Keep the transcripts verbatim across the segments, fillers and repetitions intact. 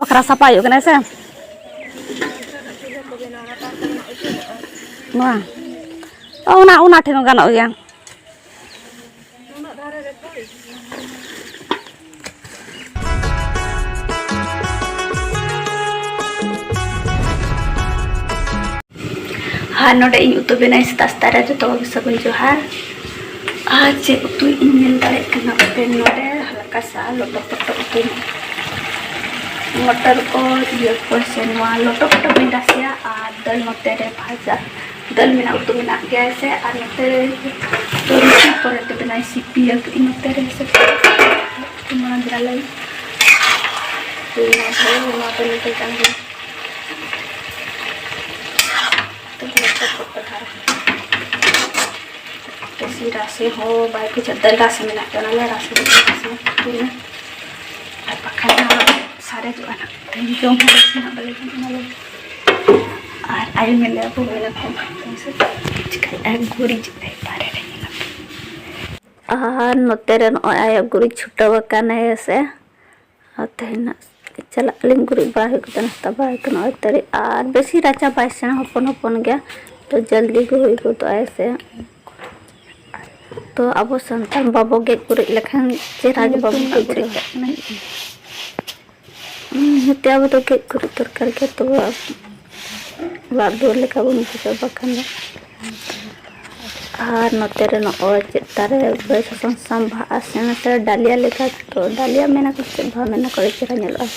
ᱠᱷᱟᱨᱟ ᱥᱟᱯᱷᱟ ᱦᱩᱭᱩᱜ ᱠᱟᱱᱟ ᱥᱮ? ᱱᱚᱣᱟ, ᱚ, ᱚᱱᱟ, ᱚᱱᱟ ᱴᱷᱮᱱ ᱦᱚᱸ ᱜᱟᱱᱚᱜ ᱜᱮᱭᱟ᱾ ᱟᱨ ᱱᱚᱰᱮ ᱤᱧ ᱩᱛᱩ ᱵᱮᱱᱟᱣ ᱥᱮᱛᱟᱜ ᱥᱮᱛᱟᱜ ᱨᱮ ᱡᱚᱛᱚ ᱠᱚᱜᱮ ᱥᱟᱹᱜᱩᱱ ᱡᱚᱦᱟᱨ᱾ ᱟᱨ ᱪᱮᱫ ᱩᱛᱩ ᱤᱧ ᱧᱮᱞ ᱫᱟᱲᱮᱭᱟᱜ ᱠᱟᱱᱟ ᱟᱯᱮ ᱱᱚᱰᱮ ᱦᱟᱞᱠᱟ ᱥᱟ ᱞᱚᱴᱚ ᱯᱚᱴᱚ ᱩᱛᱩ, ᱢᱚᱴᱚᱨ ᱠᱚ, ᱤᱭᱟᱹ ᱠᱚ ᱥᱮ ᱱᱚᱣᱟ ᱞᱚᱴᱚ ᱯᱚᱴᱚ ᱵᱟᱹᱧ ᱨᱟᱥᱮᱭᱟ᱾ ᱟᱨ ᱫᱟᱹᱞ ᱱᱚᱛᱮ ᱨᱮ ᱵᱷᱟᱡᱟ, ᱫᱟᱹᱞ ᱢᱮᱱᱟᱜ, ᱩᱛᱩ ᱢᱮᱱᱟᱜ ᱜᱮᱭᱟ ᱥᱮ᱾ ᱟᱨ ᱱᱚᱛᱮ ᱨᱮ ᱫᱚ ᱨᱩᱴᱤ ᱯᱚᱨᱮ ᱛᱮ ᱵᱮᱱᱟᱣ ᱥᱤᱯᱤᱭᱟᱹ ᱱᱚᱛᱮ ᱨᱮ ᱥᱮ ᱱᱚᱣᱟ ᱫᱟᱹᱞ ᱱᱚᱣᱟ ᱫᱚ ᱱᱚᱛᱮ ᱠᱟᱱ ᱜᱮᱭᱟ᱾ ᱵᱮᱥᱤ ᱨᱟᱥᱮ ᱦᱚᱸ ᱵᱟᱭ ᱵᱩᱡᱷᱟᱹᱜ, ᱫᱟᱹᱞ ᱨᱟᱥᱮ ᱢᱮᱱᱟᱜ ᱛᱟᱞᱮ, ᱨᱟᱥᱮ ᱫᱚ ᱨᱟᱥᱮ ᱢᱮᱱᱟᱜ ᱛᱟᱞᱮ᱾ ᱟᱨ ᱵᱟᱠᱷᱟᱱ ᱫᱚ ᱥᱟᱨᱮᱡᱚᱜᱼᱟ ᱱᱟᱜ, ᱛᱮᱦᱮᱧ ᱡᱚᱢ ᱦᱚᱸ ᱵᱮᱥ ᱱᱟᱜ ᱵᱟᱞᱮ ᱡᱚᱢ ᱚᱱᱟ ᱞᱟᱹᱜᱤᱫ᱾ ᱟᱨ ᱟᱭᱳ ᱢᱮᱱ ᱞᱮᱫᱟ, ᱵᱟᱹᱦᱩ ᱢᱮᱱᱟ ᱠᱚ ᱪᱤᱠᱟᱹᱭᱮᱫᱼᱟ, ᱜᱩᱨᱤᱡ ᱮᱫᱟᱭ ᱵᱟᱨᱦᱮ ᱨᱮ ᱧᱮᱞᱚᱜ᱾ ᱟᱨ ᱱᱚᱛᱮ ᱨᱮ ᱱᱚᱜᱼᱚᱭ ᱟᱭᱳ ᱜᱩᱨᱤᱡ ᱪᱷᱩᱴᱟᱹᱣ ᱟᱠᱟᱱᱟᱭ ᱥᱮ᱾ ᱟᱨ ᱛᱮᱦᱮᱧ ᱦᱟᱸᱜ ᱪᱟᱞᱟᱜ ᱟᱹᱞᱤᱧ, ᱜᱩᱨᱤᱡ ᱵᱟᱲᱟ ᱦᱩᱭᱩᱜ ᱠᱟᱱᱟ, ᱱᱟᱥᱛᱟ ᱵᱟᱲᱟ ᱦᱩᱭᱩᱜ ᱠᱟᱱᱟ᱾ ᱱᱚᱜᱼᱚᱭ ᱛᱟᱹᱨᱤ ᱟᱨ ᱵᱮᱥᱤ ᱨᱟᱪᱟ ᱵᱟᱭ ᱥᱮᱬᱟ, ᱦᱚᱯᱚᱱ ᱦᱚᱯᱚᱱ ᱜᱮᱭᱟ, ᱛᱚ ᱡᱚᱞᱫᱤ ᱜᱮ ᱦᱩᱭ ᱜᱚᱫᱚᱜᱼᱟᱭ ᱥᱮ᱾ ᱛᱚ ᱟᱵᱚ ᱥᱟᱱᱛᱟᱲ ᱵᱟᱵᱚ ᱜᱮᱡ ᱜᱩᱨᱤᱡ ᱞᱮᱠᱷᱟᱱ ᱪᱮᱦᱨᱟ ᱜᱮ ᱵᱟᱵᱚ ᱜᱮᱡ ᱜᱩᱨᱤᱡ ᱠᱟᱜ ᱠᱟᱱᱟ᱾ ᱦᱩᱸ, ᱱᱚᱛᱮ ᱟᱵᱚ ᱫᱚ ᱜᱮᱡ ᱜᱩᱨᱤᱡ ᱫᱚᱨᱠᱟᱨ ᱜᱮ, ᱛᱚᱵᱮ ᱚᱲᱟᱜ ᱫᱩᱣᱟᱹᱨ ᱞᱮᱠᱟ ᱵᱚᱱ ᱵᱩᱡᱷᱟᱹᱣᱟ, ᱵᱟᱠᱷᱟᱱ ᱫᱚ᱾ ᱟᱨ ᱱᱚᱛᱮ ᱨᱮ ᱱᱚᱜᱼᱚᱭ ᱪᱮᱫ ᱫᱟᱨᱮ ᱵᱮᱥ ᱥᱟᱥᱟᱝ ᱥᱟᱥᱟᱝ ᱵᱟᱦᱟᱜᱼᱟ ᱥᱮ, ᱱᱚᱛᱮ ᱨᱮ ᱰᱟᱞᱤᱭᱟ ᱞᱮᱠᱟ, ᱛᱚ ᱰᱟᱞᱤᱭᱟ ᱢᱮᱱᱟ ᱠᱚ ᱪᱮᱫ ᱵᱟᱦᱟ ᱢᱮᱱᱟ ᱠᱚ, ᱟᱹᱰᱤ ᱪᱮᱦᱨᱟ ᱧᱮᱞᱚᱜᱼᱟ᱾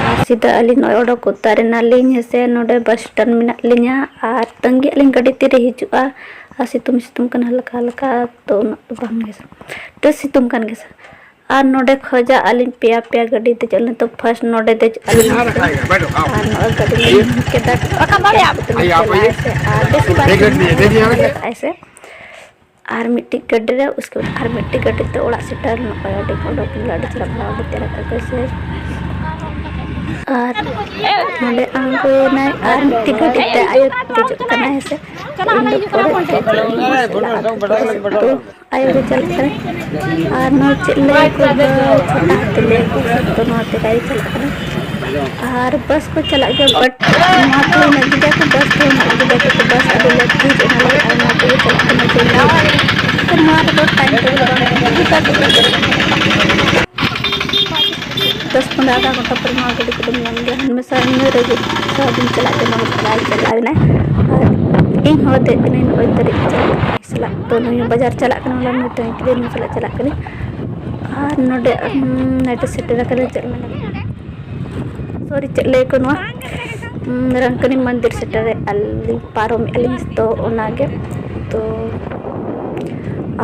ᱟᱨ ᱥᱤᱫᱷᱟᱹ ᱟᱹᱞᱤᱧ ᱱᱚᱜᱼᱚᱭ ᱚᱰᱚᱠ ᱩᱛᱟᱹᱨ ᱮᱱᱟᱞᱤᱧ, ᱦᱮᱸᱥᱮ, ᱱᱚᱰᱮ ᱵᱟᱥ ᱥᱴᱮᱱᱰ ᱢᱮᱱᱟᱜ ᱞᱤᱧᱟ ᱟᱨ ᱛᱟᱺᱜᱤᱭᱮᱫ ᱞᱤᱧ ᱜᱟᱹᱰᱤ ᱛᱤᱨᱮ ᱦᱤᱡᱩᱜᱼᱟ᱾ ᱟᱨ ᱥᱤᱛᱩᱝ ᱥᱤᱛᱩᱝ ᱠᱟᱱᱟ ᱦᱟᱞᱠᱟ ᱦᱟᱞᱠᱟ, ᱛᱚ ᱩᱱᱟᱹᱜ ᱫᱚ ᱵᱟᱝ ᱜᱮ, ᱛᱚ ᱥᱤᱛᱩᱝ ᱠᱟᱱ ᱜᱮᱭᱟ ᱥᱮ᱾ ᱟᱨ ᱱᱚᱰᱮ ᱠᱷᱚᱡᱟᱜ ᱟᱹᱞᱤᱧ ᱯᱮᱭᱟ ᱯᱮᱭᱟ ᱜᱟᱹᱰᱤ ᱫᱮᱡᱚᱜ ᱞᱤᱧ, ᱛᱚ ᱯᱷᱟᱥᱴ ᱱᱚᱰᱮ ᱫᱮᱡᱚᱜ ᱟᱹᱞᱤᱧ ᱥᱮ᱾ ᱟᱨ ᱱᱚᱜᱼᱚᱭ ᱜᱟᱹᱰᱤ ᱞᱤᱧ ᱧᱟᱢ ᱠᱮᱫᱟ, ᱟᱠᱟ ᱵᱟᱲᱮ ᱟᱯᱮ? ᱪᱟᱞᱟᱜᱼᱟᱭ ᱥᱮ᱾ ᱟᱨ ᱵᱮᱥ ᱵᱟᱭ ᱧᱮᱞᱚᱜᱼᱟᱭ ᱥᱮ᱾ ᱟᱨ ᱢᱤᱫᱴᱤᱡ ᱜᱟᱹᱰᱤ ᱨᱮ, ᱩᱥᱠᱮ ᱵᱟᱫ ᱟᱨ ᱢᱤᱫᱴᱤᱡ ᱜᱟᱹᱰᱤ ᱛᱮ ᱚᱲᱟᱜ ᱥᱮᱴᱮᱨ ᱱᱚᱜᱼᱚᱭ ᱟᱹᱰᱤ ᱚᱰᱚᱠ ᱞᱮ ᱟᱹᱰᱤ ᱪᱮᱦᱨᱟ ᱵᱷᱟᱲᱟ ᱚᱰᱚᱠ ᱛᱮᱭᱟᱨ ᱟᱠᱟᱫ ᱠᱚᱣᱟ ᱥᱮ᱾ ᱟᱨ ᱱᱚᱰᱮ ᱟᱬᱜᱚᱱᱟᱭ ᱟᱨ ᱢᱤᱫᱴᱤᱡ ᱜᱟᱹᱰᱤ ᱛᱮ ᱟᱭᱳ ᱫᱮᱡᱚᱜ ᱠᱟᱱᱟᱭ ᱦᱮᱸ ᱥᱮ᱾ ᱤᱧ ᱫᱚ ᱯᱚᱨᱮ ᱛᱮ ᱫᱮᱡᱚᱜ ᱤᱧ ᱥᱮ ᱞᱟᱦᱟ ᱛᱮ ᱫᱮᱡᱚᱜ ᱤᱧ᱾ ᱟᱭᱳ ᱜᱮ ᱪᱟᱞᱟᱜ ᱠᱟᱱᱟ᱾ ᱟᱨ ᱱᱚᱣᱟ ᱪᱮᱫ ᱞᱟᱹᱭ ᱠᱚ ᱫᱚ ᱪᱷᱳᱴᱟ ᱦᱟᱹᱛᱤ ᱞᱟᱹᱭ ᱠᱚ, ᱛᱚ ᱱᱚᱣᱟ ᱛᱮ ᱜᱟᱹᱰᱤ ᱪᱟᱞᱟᱜ ᱠᱟᱱᱟ᱾ ᱟᱨ ᱵᱟᱥ ᱠᱚ ᱪᱟᱞᱟᱜ ᱜᱮᱭᱟ, but ᱱᱚᱣᱟ ᱛᱮ ᱩᱱᱟᱹᱜ ᱡᱩᱫᱟᱹ ᱠᱚ ᱵᱟᱥ ᱠᱚ ᱩᱱᱟᱹᱜ ᱡᱩᱫᱟᱹ ᱠᱚ ᱵᱟᱥ ᱟᱹᱰᱤ ᱞᱮᱴ ᱦᱤᱡᱩᱜ ᱠᱟᱱᱟ, ᱟᱨ ᱱᱚᱣᱟ ᱛᱮᱜᱮ ᱪᱟᱞᱟᱜ ᱠᱟᱱᱟ ᱡᱮ ᱛᱚ ᱱᱚᱣᱟ ᱨᱮᱫᱚ ᱴᱟᱭᱤᱢ ᱴᱮᱵᱤᱞ ᱵᱟᱝ ᱡᱩᱫᱟᱹ ᱠᱚ ᱪᱟᱞᱟᱜ ᱠᱟᱱᱟ᱾ ᱫᱚᱥ ᱯᱚᱱᱨᱚ ᱟᱫᱷᱟ ᱜᱷᱚᱱᱴᱟ ᱯᱚᱨᱮ ᱱᱚᱣᱟ ᱜᱟᱹᱰᱤ ᱠᱚᱫᱚᱢ ᱧᱟᱢ ᱜᱮᱭᱟ᱾ ᱦᱟᱢᱮᱥᱟ ᱤᱧ ᱨᱮᱜᱮ ᱥᱟᱨᱟ ᱫᱤᱱ ᱪᱟᱞᱟᱜ ᱜᱮ ᱢᱚᱱᱮ ᱠᱟᱱᱟ, ᱪᱟᱞᱟᱣ ᱮᱱᱟᱭ᱾ ᱟᱨ ᱤᱧ ᱦᱚᱸ ᱫᱮᱡ ᱠᱟᱹᱱᱟᱹᱧ ᱱᱚᱜᱼᱚᱭ ᱛᱟᱹᱨᱤᱡ ᱪᱟᱞᱟᱜ ᱥᱟᱞᱟᱜ᱾ ᱛᱚ ᱱᱩᱭ ᱦᱚᱸ ᱵᱟᱡᱟᱨ ᱪᱟᱞᱟᱜ ᱠᱟᱱᱟ, ᱦᱚᱞᱟ ᱱᱩᱭ ᱛᱟᱦᱮᱸ ᱠᱟᱱᱟ, ᱱᱩᱭ ᱥᱟᱞᱟᱜ ᱪᱟᱞᱟᱜ ᱠᱟᱹᱱᱟᱹᱧ᱾ ᱟᱨ ᱱᱚᱰᱮ ᱱᱚᱰᱮ ᱥᱮᱴᱮᱨ ᱟᱠᱟᱱᱟ, ᱪᱮᱫ ᱢᱮᱱᱟ, ᱥᱚᱨᱤ, ᱪᱮᱫ ᱞᱟᱹᱭ ᱠᱚ ᱱᱚᱣᱟ, ᱩᱢ, ᱨᱟᱝᱠᱟᱹᱱᱤ ᱢᱚᱱᱫᱤᱨ ᱥᱮᱴᱮᱨ ᱟᱹᱞᱤᱧ, ᱯᱟᱨᱚᱢᱮᱫᱼᱟ ᱞᱤᱧ᱾ ᱛᱚ ᱚᱱᱟᱜᱮ᱾ ᱛᱚ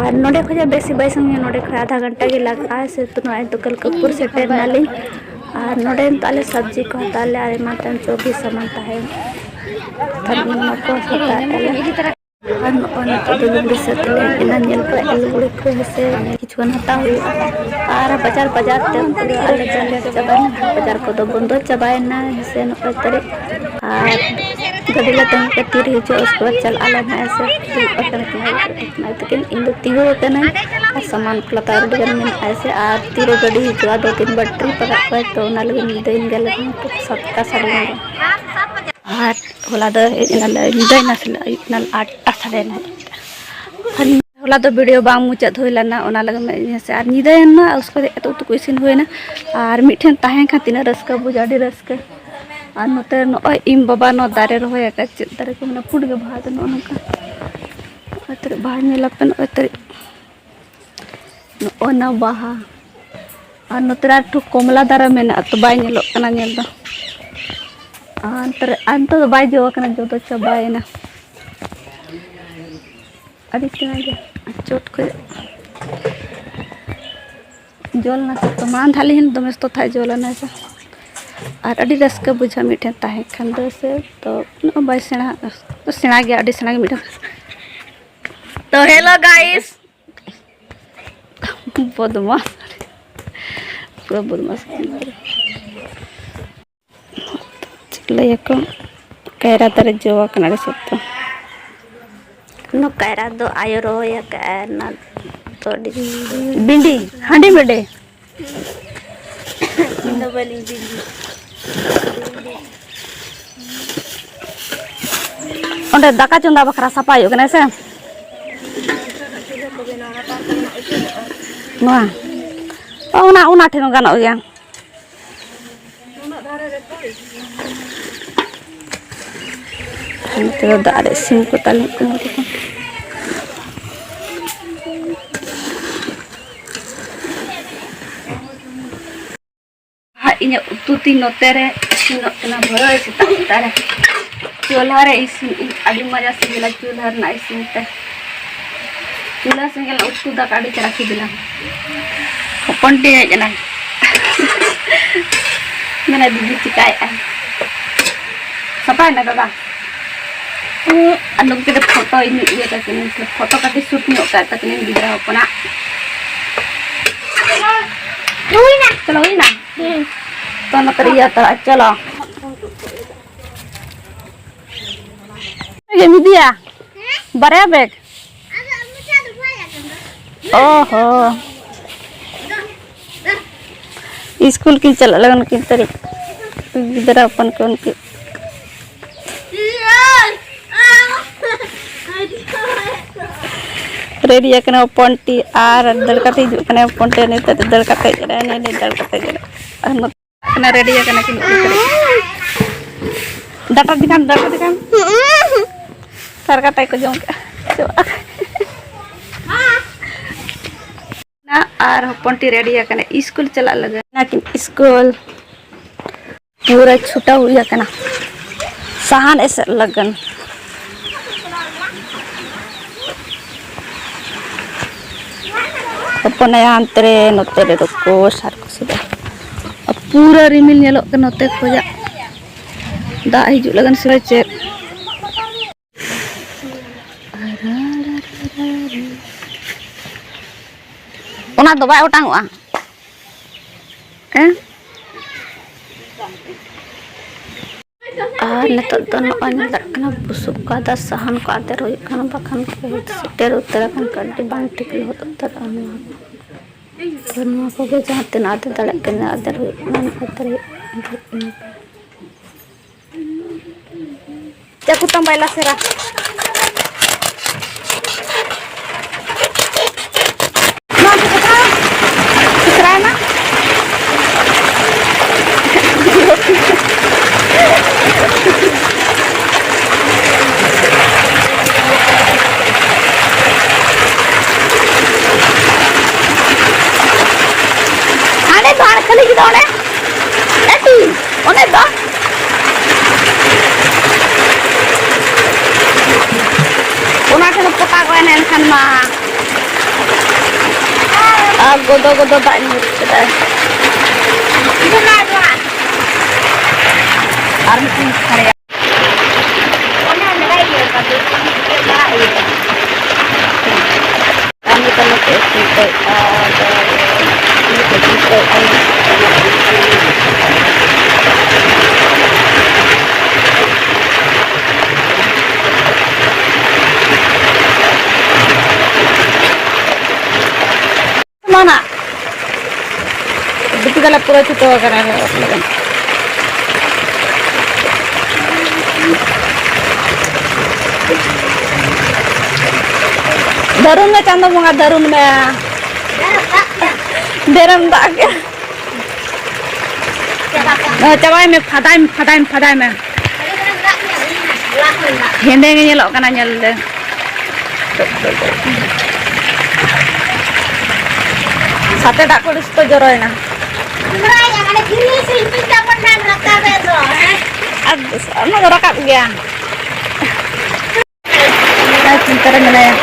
ᱟᱨ ᱱᱚᱰᱮ ᱠᱷᱚᱱᱟᱜ ᱵᱮᱥᱤ ᱵᱟᱭ ᱥᱟᱺᱜᱤᱧᱟ, ᱱᱚᱰᱮ ᱠᱷᱚᱱ ᱟᱫᱷᱟ ᱜᱷᱚᱱᱴᱟ ᱜᱮ ᱞᱟᱜᱟᱜᱼᱟ᱾ ᱥᱮ ᱛᱚ ᱱᱚᱜᱼᱚᱭ ᱛᱚ ᱠᱟᱞᱠᱟᱯᱩᱨ ᱥᱮᱴᱮᱨ ᱮᱱᱟᱞᱤᱧ᱾ ᱟᱨ ᱱᱚᱰᱮ ᱱᱤᱛᱚᱜ ᱟᱞᱮ ᱥᱚᱵᱽᱡᱤ ᱠᱚ ᱦᱟᱛᱟᱣ ᱞᱮ, ᱟᱨ ᱮᱢᱟᱱ ᱛᱮᱢᱟᱱ ᱡᱚ ᱵᱤ ᱥᱟᱢᱟᱱ ᱛᱟᱦᱮᱸ ᱠᱷᱟᱱ ᱚᱱᱟ ᱠᱚ ᱦᱟᱛᱟᱣ ᱮᱫᱼᱟ ᱞᱮ᱾ ᱟᱨ ᱱᱚᱜᱼᱚᱭ ᱱᱤᱛᱚᱜ ᱫᱚ ᱞᱩᱜᱽᱲᱤ ᱥᱟᱹᱛ ᱞᱮ ᱮᱱᱟ, ᱧᱮᱞ ᱠᱚ ᱟᱞᱮ ᱞᱩᱜᱽᱲᱤ ᱠᱚ ᱦᱮᱸᱥᱮ, ᱠᱤᱪᱷᱩ ᱜᱟᱱ ᱦᱟᱛᱟᱣ ᱦᱩᱭᱩᱜᱼᱟ᱾ ᱟᱨ ᱵᱟᱡᱟᱨ ᱵᱟᱡᱟᱨ ᱛᱮ ᱚᱱᱛᱮ ᱫᱚ ᱟᱞᱮ ᱫᱚ ᱞᱮᱴ ᱪᱟᱵᱟᱭᱮᱱᱟ, ᱵᱟᱡᱟᱨ ᱠᱚᱫᱚ ᱵᱚᱱᱫᱚ ᱪᱟᱵᱟᱭᱮᱱᱟ ᱦᱮᱸᱥᱮ, ᱱᱚᱜᱼᱚᱭ ᱛᱟᱹᱨᱤᱡ᱾ ᱟᱨ ᱜᱟᱹᱰᱤ ᱞᱮ ᱛᱟᱺᱜᱤ ᱠᱟᱜᱼᱟ, ᱛᱤᱨᱮ ᱦᱤᱡᱩᱜᱼᱟ, ᱩᱥᱠᱮ ᱵᱟᱫ ᱪᱟᱞᱟᱜ ᱟᱞᱮ ᱱᱟᱦᱟᱜ ᱦᱮᱸᱥᱮ᱾ ᱫᱩᱲᱩᱵ ᱟᱠᱟᱱᱟ ᱠᱤᱱ ᱟᱭᱳ ᱛᱟᱹᱠᱤᱱ, ᱤᱧ ᱫᱚ ᱛᱤᱸᱜᱩ ᱟᱠᱟᱱᱟᱹᱧ᱾ ᱟᱨ ᱥᱟᱢᱟᱱ ᱠᱚ ᱞᱟᱛᱟᱨ ᱨᱮ ᱟᱹᱰᱤ ᱜᱟᱱ ᱢᱮᱱᱟᱜᱼᱟ ᱦᱮᱸᱥᱮ, ᱟᱨ ᱛᱤᱨᱮ ᱜᱟᱹᱰᱤ ᱦᱤᱡᱩᱜᱼᱟ, ᱫᱩ ᱛᱤᱱ ᱵᱟᱨ ᱴᱨᱤᱯ ᱟᱠᱟᱫ ᱠᱚᱣᱟᱭ, ᱛᱚ ᱚᱱᱟ ᱞᱟᱹᱜᱤᱫ ᱧᱤᱫᱟᱹᱭᱮᱱ ᱜᱮᱭᱟᱞᱮ ᱥᱟᱛᱴᱟ ᱥᱟᱲᱮ ᱱᱚᱭ ᱨᱮ᱾ ᱟᱨ ᱦᱚᱞᱟ ᱫᱚ ᱦᱮᱡ ᱮᱱᱟᱞᱮ, ᱧᱤᱫᱟᱹᱭᱮᱱᱟ ᱥᱮ, ᱟᱹᱭᱩᱵ ᱮᱱᱟ ᱟᱴᱴᱟ ᱥᱟᱲᱮ ᱱᱚᱭ᱾ ᱟᱨ ᱦᱚᱞᱟ ᱫᱚ ᱵᱷᱤᱰᱤᱭᱳ ᱵᱟᱝ ᱢᱩᱪᱟᱹᱫ ᱦᱩᱭ ᱞᱮᱱᱟ, ᱚᱱᱟ ᱞᱟᱹᱜᱤᱫ ᱢᱮ ᱦᱮᱸ ᱥᱮ᱾ ᱟᱨ ᱧᱤᱫᱟᱹᱭᱮᱱᱟ, ᱩᱥᱠᱮ ᱵᱟᱫ ᱮᱛᱚ ᱩᱛᱩ ᱠᱚ ᱤᱥᱤᱱ ᱦᱩᱭᱮᱱᱟ᱾ ᱟᱨ ᱢᱤᱫᱴᱷᱮᱱ ᱛᱟᱦᱮᱸ ᱠᱷᱟᱱ ᱛᱤᱱᱟᱹᱜ ᱨᱟᱹᱥᱠᱟᱹ ᱵᱩᱡᱷᱟᱹᱜᱼᱟ, ᱟᱹᱰᱤ ᱨᱟᱹᱥᱠᱟᱹ᱾ ᱟᱨ ᱱᱚᱛᱮ ᱱᱚᱜᱼᱚᱭ ᱤᱧ ᱵᱟᱵᱟ ᱱᱚᱣᱟ ᱫᱟᱨᱮ ᱨᱚᱦᱚᱭ ᱟᱠᱟᱫ, ᱪᱮᱫ ᱫᱟᱨᱮ ᱠᱚ ᱢᱮᱱᱟ, ᱯᱩᱸᱰ ᱜᱮ ᱵᱟᱦᱟ ᱫᱚ ᱱᱚᱜᱼᱚ ᱱᱚᱝᱠᱟ᱾ ᱱᱚᱜᱼᱚᱭ ᱛᱟᱹᱨᱤᱡ ᱵᱟᱦᱟ ᱧᱮᱞ ᱟᱯᱮ, ᱱᱚᱜᱼᱚᱭ ᱛᱟᱹᱨᱤᱡ ᱱᱚᱜᱼᱚ ᱱᱟ ᱵᱟᱦᱟ᱾ ᱟᱨ ᱱᱚᱛᱮ ᱨᱮ ᱟᱨ ᱴᱷᱩ ᱠᱚᱢᱞᱟ ᱫᱟᱨᱮ ᱢᱮᱱᱟᱜᱼᱟ, ᱛᱚ ᱵᱟᱭ ᱧᱮᱞᱚᱜ ᱠᱟᱱᱟ ᱧᱮᱞ ᱫᱚ᱾ ᱟᱨ ᱱᱚᱛᱮ ᱨᱮ, ᱟᱨ ᱱᱤᱛᱚᱜ ᱫᱚ ᱵᱟᱭ ᱡᱚ ᱟᱠᱟᱱᱟ, ᱡᱚ ᱫᱚ ᱪᱟᱵᱟᱭᱮᱱᱟ᱾ ᱟᱹᱰᱤ ᱪᱮᱦᱨᱟ ᱜᱮ ᱪᱚᱴ ᱠᱷᱚᱡ ᱡᱚ ᱞᱮᱱᱟ ᱥᱮ, ᱛᱚ ᱢᱟᱲᱟᱝ ᱫᱷᱟᱣ ᱞᱤᱧ ᱫᱚᱢᱮ ᱥᱚᱠᱛᱚ ᱛᱟᱦᱮᱸ ᱡᱚ ᱞᱮᱱᱟ ᱥᱮ᱾ ᱟᱨ ᱟᱹᱰᱤ ᱨᱟᱹᱥᱠᱟᱹ ᱵᱩᱡᱷᱟᱹᱜᱼᱟ ᱢᱤᱫᱴᱷᱮᱱ ᱛᱟᱦᱮᱸ ᱠᱷᱟᱱ ᱫᱚ ᱥᱮ᱾ ᱛᱚ ᱩᱱᱟᱹᱜ ᱵᱟᱭ ᱥᱮᱬᱟ, ᱥᱮᱬᱟ ᱜᱮᱭᱟ, ᱟᱹᱰᱤ ᱥᱮᱬᱟ ᱜᱮ ᱢᱤᱫᱴᱷᱮᱱ᱾ ᱛᱚ hello guys, ᱵᱚᱫᱢᱟᱥ, ᱯᱩᱨᱟᱹ ᱵᱚᱫᱢᱟᱥ᱾ ᱪᱮᱫ ᱞᱟᱹᱭᱟᱠᱚ, ᱠᱟᱭᱨᱟ ᱫᱟᱨᱮ ᱡᱚ ᱟᱠᱟᱱᱟ ᱟᱹᱰᱤ ᱥᱚᱠᱛᱚ᱾ ᱱᱚᱣᱟ ᱠᱟᱭᱨᱟ ᱫᱚ ᱟᱭᱳ ᱨᱚᱦᱚᱭ ᱟᱠᱟᱫᱼᱟ, ᱚᱱᱟ ᱫᱚ ᱟᱹᱰᱤ ᱵᱤᱸᱰᱤ, ᱦᱟᱺᱰᱤ ᱵᱤᱸᱰᱤ᱾ ᱤᱧ ᱫᱚ ᱵᱟᱹᱞᱤᱧ ᱵᱤᱸᱰᱤ᱾ ᱚᱸᱰᱮ ᱫᱟᱠᱟ ᱪᱚᱸᱫᱟ ᱵᱟᱠᱷᱨᱟ ᱥᱟᱯᱷᱟ ᱦᱩᱭᱩᱜ ᱠᱟᱱᱟ ᱥᱮ? ᱱᱚᱣᱟ, ᱚ, ᱚᱱᱟ, ᱚᱱᱟ ᱴᱷᱮᱱ ᱦᱚᱸ ᱜᱟᱱᱚᱜ ᱜᱮᱭᱟ᱾ ᱱᱚᱛᱮ ᱫᱚ ᱫᱟᱜ ᱨᱮ ᱥᱤᱢ ᱠᱚ ᱛᱟᱞᱮ ᱠᱚ᱾ ᱦᱟᱸᱜ ᱤᱧᱟᱹᱜ ᱩᱛᱩ ᱛᱤᱧ ᱱᱚᱛᱮ ᱨᱮ ᱤᱥᱤᱱᱚᱜ ᱠᱟᱱᱟ᱾ ᱵᱷᱟᱹᱭ, ᱥᱮᱛᱟᱜ ᱥᱮᱛᱟᱜ ᱨᱮ ᱪᱩᱞᱦᱟᱹ ᱨᱮ ᱤᱥᱤᱱ, ᱤᱧ ᱟᱹᱰᱤ ᱢᱚᱡᱟ ᱥᱤᱵᱤᱞᱟ ᱪᱩᱞᱦᱟᱹ ᱨᱮᱱᱟᱜ ᱤᱥᱤᱱ ᱛᱮ᱾ ᱪᱩᱞᱦᱟᱹ ᱥᱮᱸᱜᱮᱞ ᱩᱛᱩ ᱫᱟᱠᱟ ᱟᱹᱰᱤ ᱪᱮᱦᱨᱟ ᱥᱤᱵᱤᱞᱟ᱾ ᱦᱚᱯᱚᱱ ᱴᱤ ᱦᱮᱡ ᱮᱱᱟᱭ᱾ ᱢᱮᱱᱟ, "ᱫᱤᱫᱤ ᱪᱤᱠᱟᱭᱮᱫᱼᱟᱭ?" ᱥᱟᱯᱷᱟᱭᱮᱱᱟ ᱫᱟᱫᱟ? ᱩᱸᱜ, ᱟᱨ ᱱᱩᱠᱤᱱ ᱫᱚ ᱯᱷᱳᱴᱳ ᱤᱧ ᱤᱭᱟᱹ ᱛᱟᱹᱠᱤᱱ, ᱯᱷᱳᱴᱳ ᱠᱟᱹᱴᱤᱡ ᱥᱩᱴ ᱧᱚᱜ ᱠᱟᱜ ᱛᱟᱹᱠᱤᱱᱟᱹᱧ ᱜᱤᱫᱽᱨᱟᱹ ᱦᱚᱯᱚᱱᱟᱜ᱾ ᱦᱩᱭᱱᱟ? ᱪᱚᱞᱚ, ᱦᱩᱭᱱᱟ? ᱦᱩᱸ᱾ ᱛᱚ, ᱱᱚᱛᱮ ᱨᱮ ᱤᱭᱟᱹ ᱛᱚᱨᱟ, ᱪᱚᱞᱚ᱾ ᱤᱭᱟᱹ ᱢᱤᱫᱤᱭᱟ? ᱵᱟᱨᱭᱟ ᱵᱮᱜᱽ? ᱚ ᱦᱚᱸ᱾ ᱤᱥᱠᱩᱞ ᱠᱤᱱ ᱪᱟᱞᱟᱜ ᱞᱟᱹᱜᱤᱫ ᱠᱤᱱ ᱛᱟᱹᱨᱤ ᱜᱤᱫᱽᱨᱟᱹ ᱦᱚᱯᱚᱱ ᱠᱚ ᱩᱱᱠᱩ᱾ ᱨᱮᱰᱤ ᱟᱠᱟᱱᱟ ᱦᱚᱯᱚᱱ ᱴᱤ ᱟᱨ ᱫᱟᱹᱲ ᱠᱟᱛᱮ ᱦᱤᱡᱩᱜ ᱠᱟᱱᱟᱭ ᱦᱚᱯᱚᱱ ᱴᱤ᱾ ᱱᱤᱛᱚᱜ ᱫᱚ ᱫᱟᱹᱲ ᱠᱟᱛᱮ ᱦᱮᱡ ᱮᱱᱟᱭ, ᱱᱤᱛ ᱫᱚ ᱫᱟᱹᱲ ᱠᱟᱛᱮ ᱦᱮᱡ ᱮᱱᱟᱭ᱾ ᱟᱨ ᱱᱚᱛᱮ ᱠᱟᱱᱟ, ᱨᱮᱰᱤ ᱟᱠᱟᱱᱟ ᱠᱤᱱ ᱩᱰᱩᱠ ᱠᱟᱛᱮ᱾ Data ᱫᱮᱠᱷᱟᱱ, data ᱫᱮᱠᱷᱟᱱ᱾ ᱥᱟᱨ ᱠᱟᱛᱮ ᱠᱚ ᱡᱚᱢ ᱠᱟᱜᱼᱟ᱾ ᱟᱨ ᱦᱚᱯᱚᱱ ᱴᱤ ᱨᱮᱰᱤ ᱟᱠᱟᱱᱟ ᱤᱥᱠᱩᱞ ᱪᱟᱞᱟᱜ ᱞᱟᱹᱜᱤᱫ᱾ ᱚᱱᱟᱠᱤᱱ ᱤᱥᱠᱩᱞ ᱯᱩᱨᱟᱹ ᱪᱷᱩᱴᱟᱹᱣ ᱦᱩᱭ ᱟᱠᱟᱱᱟ ᱥᱟᱦᱟᱱ ᱮᱥᱮᱫ ᱞᱟᱹᱜᱤᱫ᱾ ᱦᱚᱯᱚᱱ ᱟᱭᱳ ᱦᱟᱱᱛᱮ ᱨᱮ, ᱱᱚᱛᱮ ᱨᱮ ᱫᱚᱠᱚ ᱥᱟᱨ ᱠᱚ ᱥᱮᱫ᱾ ᱯᱩᱨᱟᱹ ᱨᱤᱢᱤᱞ ᱧᱮᱞᱚᱜ ᱠᱟᱱᱟ ᱱᱚᱛᱮ ᱠᱷᱚᱡᱟᱜ᱾ ᱫᱟᱜ ᱦᱤᱡᱩᱜ ᱞᱟᱹᱜᱤᱫ ᱥᱮ ᱪᱮᱫ? ᱚᱱᱟ ᱫᱚ ᱵᱟᱭ ᱚᱴᱟᱝᱚᱜᱼᱟ᱾ ᱦᱮᱸ? ᱟᱨ ᱱᱤᱛᱚᱜ ᱫᱚ ᱱᱚᱜᱼᱚᱭ ᱧᱮᱞᱚᱜ ᱠᱟᱱᱟ, ᱵᱩᱥᱩᱵ ᱠᱚ ᱟᱫᱟ ᱥᱟᱦᱟᱱ ᱠᱚ ᱟᱫᱮᱨ ᱦᱩᱭᱩᱜ ᱠᱟᱱᱟ, ᱵᱟᱠᱷᱟᱱ ᱠᱚ ᱥᱮᱴᱮᱨ ᱩᱛᱟᱹᱨ ᱟᱠᱟᱱ ᱠᱚ, ᱟᱹᱰᱤ ᱵᱟᱝ ᱴᱷᱤᱠ ᱞᱚᱦᱚᱫ ᱩᱛᱟᱹᱨᱚᱜᱼᱟ ᱱᱚᱣᱟ ᱠᱚ᱾ ᱛᱚ ᱱᱚᱣᱟ ᱠᱚᱜᱮ ᱡᱟᱦᱟᱸ ᱛᱤᱱᱟᱹᱜ ᱟᱫᱮᱨ ᱫᱟᱲᱮᱭᱟᱜ ᱠᱟᱱᱟ, ᱟᱫᱮᱨ ᱦᱩᱭᱩᱜ ᱠᱟᱱᱟ, ᱟᱫᱮᱨ ᱦᱩᱭᱩᱜ ᱠᱟᱱᱟ᱾ ᱪᱟᱠᱩ ᱛᱟᱢ ᱵᱟᱭ ᱞᱟᱥᱮᱨᱟ᱾ ᱱᱚᱣᱟ ᱠᱚ ᱠᱟᱛᱷᱟ ᱥᱮᱥᱨᱟᱭ ᱢᱟ᱾ ᱦᱟᱸᱰᱮ ᱫᱚ, ᱦᱟᱸᱰᱮ ᱠᱷᱟᱹᱞᱤ ᱜᱮᱫᱚ ᱚᱸᱰᱮ᱾ ᱮᱴᱤ, ᱚᱸᱰᱮ ᱫᱚ᱾ ᱚᱱᱟ ᱴᱷᱮᱱ ᱫᱚ ᱯᱚᱴᱟ ᱜᱚᱭᱱᱟ ᱮᱱᱠᱷᱟᱱ ᱢᱟ᱾ ᱟᱨ ᱜᱚᱫᱚ ᱜᱚᱫᱚ ᱫᱟᱜ ᱧᱩᱨᱩᱜ ᱠᱮᱫᱟᱭ᱾ ᱟᱨ ᱢᱤᱫᱴᱮᱱ ᱥᱟᱲᱮᱭᱟ᱾ ᱟᱨ ᱱᱤᱛᱚᱜ ᱱᱚᱛᱮ ᱪᱤᱱᱛᱟᱹᱭᱮᱫᱼᱟ, ᱟᱫᱚ ᱱᱤᱛᱚᱜ ᱪᱤᱱᱛᱟᱹᱭᱮᱫᱼᱟ᱾ ᱢᱟᱱᱟ᱾ ᱵᱤᱴᱤ ᱛᱟᱞᱮ ᱯᱩᱨᱟᱹ ᱪᱷᱩᱴᱟᱹᱣ ᱟᱠᱟᱱᱟ ᱮᱱᱮᱡ ᱞᱟᱹᱜᱤᱫ᱾ ᱫᱟᱹᱨᱩᱱ ᱢᱮ ᱪᱟᱸᱫᱚ ᱵᱚᱸᱜᱟ, ᱫᱟᱹᱨᱩᱱ ᱢᱮ᱾ ᱰᱮᱨᱮᱢ ᱫᱟᱜ ᱜᱮ᱾ ᱚ, ᱪᱟᱵᱟᱭ ᱢᱮ, ᱯᱷᱟᱫᱟᱭ ᱢᱮ, ᱯᱷᱟᱫᱟᱭ ᱢᱮ, ᱯᱷᱟᱫᱟᱭ ᱢᱮ᱾ ᱦᱮᱸᱫᱮ ᱜᱮ ᱧᱮᱞᱚᱜ ᱠᱟᱱᱟ ᱧᱮᱞ ᱛᱮ᱾ ᱥᱟᱛᱮ ᱫᱟᱜ ᱠᱚ ᱟᱹᱰᱤ ᱥᱚᱠᱛᱚ ᱡᱚᱨᱚᱭᱮᱱᱟ᱾ ᱟᱨ ᱚᱱᱟ ᱫᱚ ᱨᱟᱠᱟᱵ ᱜᱮᱭᱟ᱾ ᱟᱨ ᱪᱤᱱᱛᱟᱹ ᱨᱮ ᱢᱮᱱᱟᱭᱟ,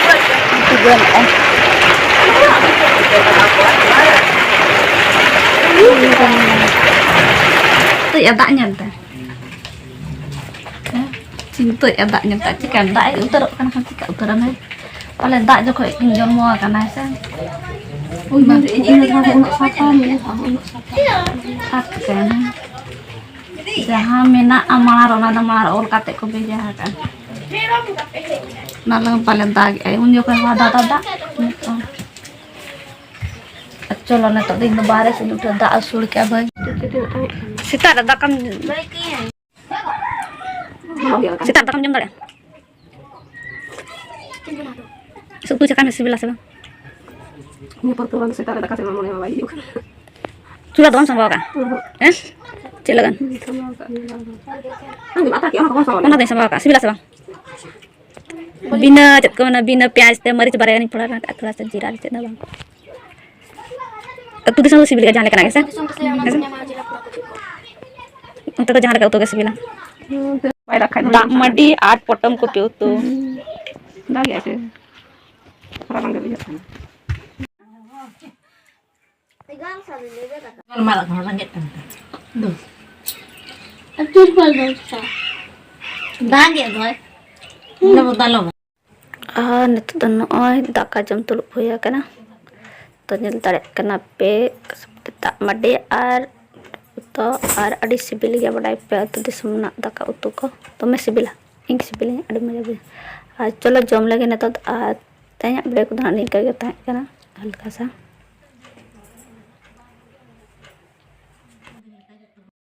ᱩᱛᱩ ᱡᱚᱢᱮᱜᱼᱟᱭ᱾ ᱪᱤᱱᱛᱟᱹᱭᱮᱜᱼᱟ ᱫᱟᱜ ᱧᱮᱞᱛᱮ᱾ ᱦᱮᱸ? ᱪᱤᱱᱛᱟᱹᱭᱮᱜᱼᱟ ᱫᱟᱜ ᱧᱮᱞᱛᱮ᱾ ᱪᱤᱠᱟᱹ ᱫᱟᱜ ᱮ ᱩᱛᱟᱹᱨᱚᱜ ᱠᱟᱱᱟ ᱠᱷᱟᱱ ᱪᱤᱠᱟᱹ ᱩᱛᱟᱹᱨᱟᱢᱟ? ᱯᱟᱞᱮ ᱫᱟᱜ ᱡᱚᱠᱷᱚᱡ ᱠᱤᱱ ᱡᱚᱱᱢᱚ ᱟᱠᱟᱱᱟ, ᱦᱮᱸ ᱥᱮ? ᱩᱭ ᱢᱟ, ᱤᱧ ᱫᱚ ᱩᱱᱟᱹᱜ ᱥᱟᱯᱷᱟ ᱢᱮᱱᱟᱜᱼᱟ, ᱩᱱᱟᱹᱜ ᱥᱟᱯᱷᱟ᱾ ᱟᱨ ᱪᱤᱠᱟᱹᱭᱮᱱᱟ? ᱡᱟᱦᱟᱸ ᱢᱮᱱᱟᱜᱼᱟ ᱢᱟᱲᱟᱝ ᱨᱮ, ᱚᱱᱟ ᱫᱚ ᱢᱟᱲᱟᱝ ᱨᱮ ᱚᱞ ᱠᱟᱛᱮ ᱠᱚ ᱵᱷᱮᱡᱟ ᱟᱠᱟᱫᱼᱟ᱾ ᱚᱱᱟ ᱞᱟᱹᱜᱤᱫ ᱯᱟᱞᱮ ᱫᱟᱜ ᱮᱜᱼᱟᱭ, ᱩᱱ ᱡᱚᱠᱷᱚᱱ ᱦᱚᱸ ᱫᱟᱜ, ᱫᱟᱜ, ᱫᱟᱜ᱾ ᱟᱨ ᱪᱚᱞᱚ, ᱱᱤᱛᱚᱜ ᱫᱚ ᱤᱧ ᱫᱚ ᱵᱟᱦᱨᱮ ᱥᱮᱫ ᱤᱧ ᱩᱴᱷᱟᱹᱣ, ᱫᱟᱜ ᱟᱹᱥᱩᱲ ᱠᱮᱜᱼᱟ ᱵᱟᱹᱧ᱾ ᱥᱮᱛᱟᱜ ᱨᱮ ᱫᱟᱠᱟᱢ, ᱥᱮᱛᱟᱜ ᱨᱮ ᱫᱟᱠᱟᱢ ᱡᱚᱢ ᱫᱟᱲᱮᱭᱟᱜᱼᱟ? ᱥᱩᱠᱨᱤ ᱪᱟᱠᱷᱟ ᱢᱮ, ᱥᱤᱵᱤᱞᱟ ᱥᱮ ᱵᱟᱝ? ᱱᱤᱭᱟᱹ ᱯᱚᱨ ᱛᱚ ᱵᱟᱝ ᱥᱮᱛᱟᱜ ᱨᱮ ᱫᱟᱠᱟ ᱡᱚᱢ ᱢᱚᱱᱮ ᱦᱚᱸ ᱵᱟᱭ ᱦᱤᱡᱩᱜ ᱠᱟᱱᱟ᱾ ᱪᱩᱲᱟ ᱫᱚ ᱵᱟᱢ ᱥᱟᱢᱵᱟᱣ ᱠᱟᱜᱼᱟ? ᱚᱦᱚᱸ᱾ ᱦᱮᱸ? ᱪᱮᱫ ᱞᱟᱜᱟᱱ? ᱵᱟᱹᱧ ᱥᱟᱢᱵᱟᱣ ᱠᱟᱜᱼᱟ ᱱᱤᱭᱟᱹ ᱫᱷᱟᱣ ᱫᱚ᱾ ᱟᱢ ᱫᱚᱢ ᱟᱛᱟ ᱠᱮᱜᱼᱟ, ᱚᱱᱟ ᱠᱚ ᱵᱟᱢ ᱥᱟᱢᱵᱟᱣ ᱚᱱᱟ ᱞᱮᱫᱟ? ᱫᱚᱧ ᱥᱟᱢᱵᱟᱣ ᱠᱟᱜᱼᱟ, ᱥᱤᱵᱤᱞᱟ ᱥᱮ ᱵᱟᱝ? ᱵᱤᱱᱟᱹ ᱪᱮᱫ ᱠᱚ ᱢᱮᱱᱟ, ᱵᱤᱱᱟᱹ ᱯᱮᱸᱭᱟᱡᱽ ᱛᱮ, ᱢᱟᱹᱨᱤᱪ ᱵᱟᱨᱭᱟ ᱜᱟᱱᱤᱧ ᱯᱷᱚᱲᱟ ᱠᱟᱜᱼᱟ, ᱛᱷᱚᱲᱟ ᱥᱟ ᱡᱤᱨᱟ ᱨᱮ, ᱪᱮᱫ ᱦᱚᱸ ᱵᱟᱝ᱾ ᱟᱹᱛᱩ ᱫᱤᱥᱚᱢ ᱫᱚ ᱥᱤᱵᱤᱞ ᱜᱮᱭᱟ ᱡᱟᱦᱟᱸ ᱞᱮᱠᱟᱱᱟᱜ ᱜᱮ ᱥᱮ? ᱦᱮᱸ ᱥᱮ? ᱚᱱᱛᱮ ᱫᱚ ᱡᱟᱦᱟᱸ ᱞᱮᱠᱟ ᱩᱛᱩ ᱜᱮ ᱥᱤᱵᱤᱞᱟ᱾ ᱦᱩᱸ, ᱛᱮ ᱵᱟᱭ ᱫᱟᱜ ᱠᱷᱟᱡ ᱫᱚ ᱫᱟᱜ ᱢᱟᱹᱰᱤ ᱟᱨ ᱯᱚᱴᱚᱢ ᱠᱚᱯᱤ ᱩᱛᱩ᱾ ᱦᱩᱸ, ᱫᱟᱜ ᱜᱮᱭᱟᱭ ᱥᱮ? ᱨᱟᱵᱟᱝ ᱜᱮ ᱵᱩᱡᱷᱟᱹᱜ ᱠᱟᱱᱟ᱾ ᱜᱟᱞᱢᱟᱨᱟᱜ ᱠᱟᱱᱟ, ᱨᱮᱸᱜᱮᱡ ᱠᱟᱱᱟ᱾ ᱫᱩ᱾ ᱟᱨ ᱛᱤᱨᱯᱚᱞ ᱵᱮᱵᱚᱥᱛᱟ᱾ ᱫᱟᱜ ᱜᱮ ᱫᱚᱭ᱾ ᱦᱩᱸ᱾ ᱞᱚᱵᱚ ᱫᱟᱞᱚᱵ᱾ ᱟᱨ ᱱᱤᱛᱚᱜ ᱫᱚ ᱱᱚᱜᱼᱚᱭ ᱫᱟᱠᱟ ᱡᱚᱢ ᱫᱩᱲᱩᱵ ᱦᱩᱭ ᱟᱠᱟᱱᱟ᱾ ᱛᱚ, ᱧᱮᱞ ᱫᱟᱲᱮᱭᱟᱜ ᱠᱟᱱᱟ ᱯᱮ, ᱫᱟᱜ ᱢᱟᱹᱰᱤ ᱟᱨ ᱩᱛᱩ, ᱟᱨ ᱟᱹᱰᱤ ᱥᱤᱵᱤᱞ ᱜᱮᱭᱟ, ᱵᱟᱰᱟᱭ ᱯᱮ, ᱟᱹᱛᱩ ᱫᱤᱥᱚᱢ ᱨᱮᱱᱟᱜ ᱫᱟᱠᱟ ᱩᱛᱩ ᱠᱚ ᱫᱚᱢᱮ ᱥᱤᱵᱤᱞᱟ᱾ ᱤᱧ ᱥᱤᱵᱤᱞᱤᱧᱟ, ᱟᱹᱰᱤ ᱢᱚᱡᱟ ᱵᱩᱡᱷᱟᱹᱜᱼᱟ᱾ ᱟᱨ ᱪᱚᱞᱚ ᱡᱚᱢ ᱞᱮᱜᱮ ᱱᱤᱛᱚᱜ ᱫᱚ᱾ ᱟᱨ ᱛᱮᱦᱮᱧᱟᱜ video ᱠᱚᱫᱚ ᱦᱟᱸᱜ ᱱᱤᱝᱠᱟᱹ ᱜᱮ ᱛᱟᱦᱮᱸ ᱠᱟᱱᱟ, ᱦᱟᱞᱠᱟ ᱥᱟ᱾